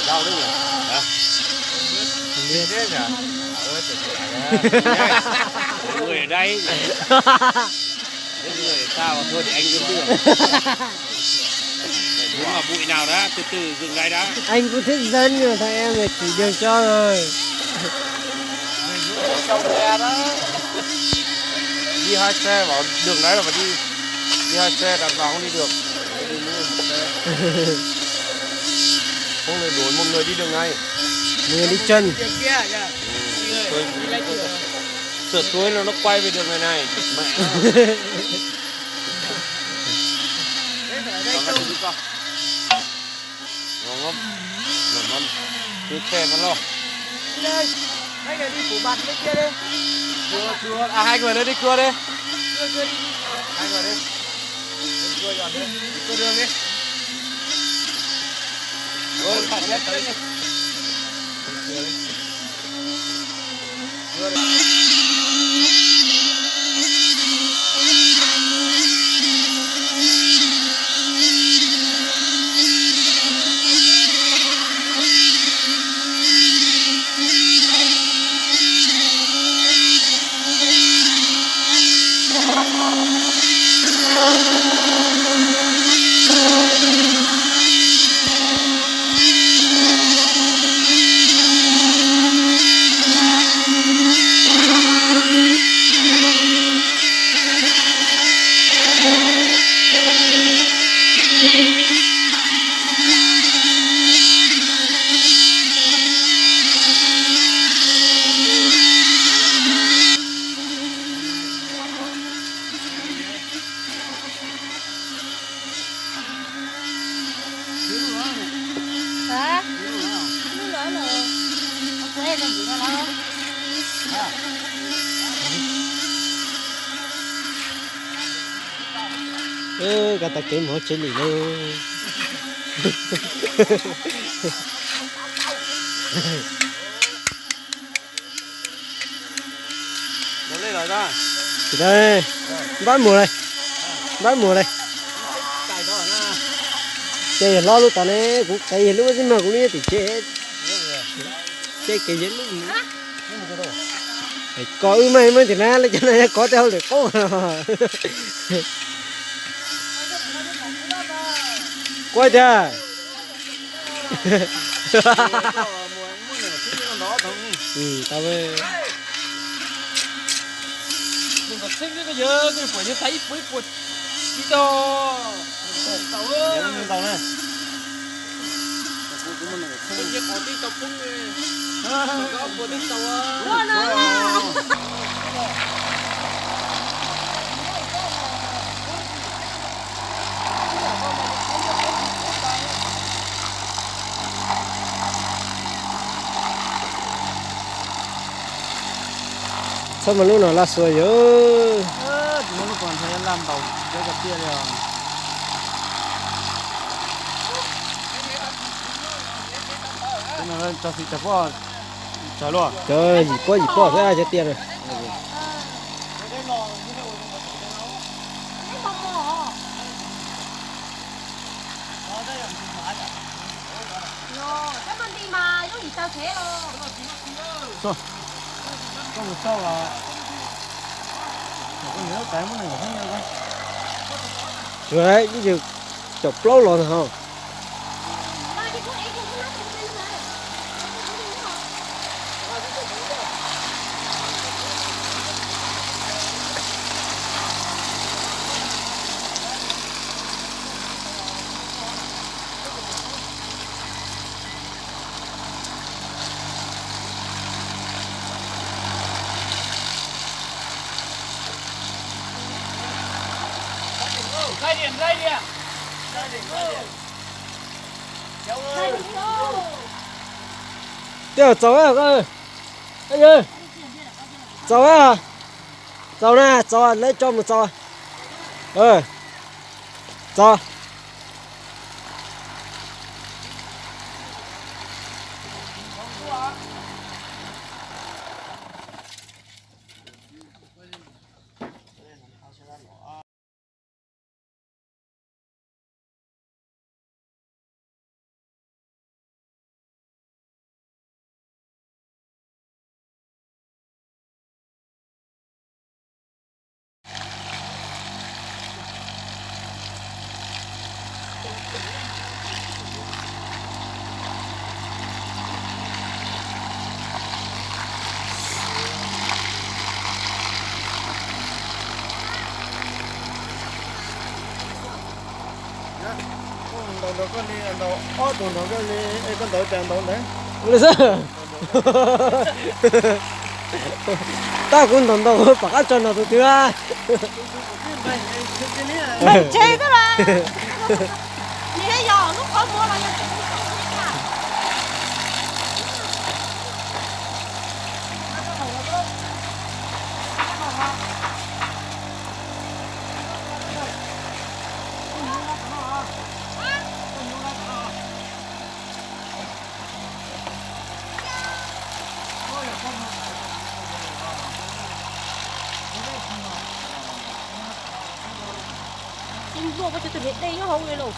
Đau đấy nhỉ? Hả? Biết thế nhỉ? Ơ, tôi chịu lại đó. Người ở đây. Người sao mà thôi thì anh cứ đưa. Đúng là bụi nào đó, từ từ dừng lại đã. Anh cũng thích dẫn nhưng mà thằng em này chỉ đường cho rồi. Đi hai xe, bảo đường đấy là phải đi, đi hai xe, đàn bà không đi được. Đi mỗi người một xe. Không thì đuổi một người đi đường này. Một người đi chân. Sửa túi nó, nó quay về đường này này. Mẹ. Ngon lắm. Ngon lắm. Cứ xe nó lo. Đi đây. Hai người đi phủ bạt bên kia đi. Cua, cua. À, hai người nữa đi cua đi. Cua, cua đi. Hai người đi. Đi cua dọn đi. Đi cua đường đi. Ôi, phải nhắc nhắc nhắc. Hả? Lub lawm los. Không có em đang dụ nó lắm. Ơ, koj tau kev mus hauv tsev lwm lauj. Tsis tau, npab mus li, npab mus li. Ces yog lob lub tod ne, kuv qev yog lub xwb mas kuv lub nyob tim tsev. Ces kev yog lub. Koj wb mas muab tim na, lawv cov no yog kov tej hauj lwm qaub. Kuv tias, tau. Txhob muaj lub no laj xua yog. Cov yim pob yim pob xwb cov tiaj na. Tsuas ib yam caum plaub los ntag hos. Txaus, txaus na, txaus, lawv tso mus txaus. Txaus. Ntaus koj li, ntaus ob tug ntaus koj li, es koj ntaus cas ntaus ntawd. Tab kuv ntaus ntaus pom qab tso ntaus tus twg. Ntshe xwb las. Nws yog lub qhov muag los yog Tus luaj ua cas tus niam dej nyob hauv li lauj.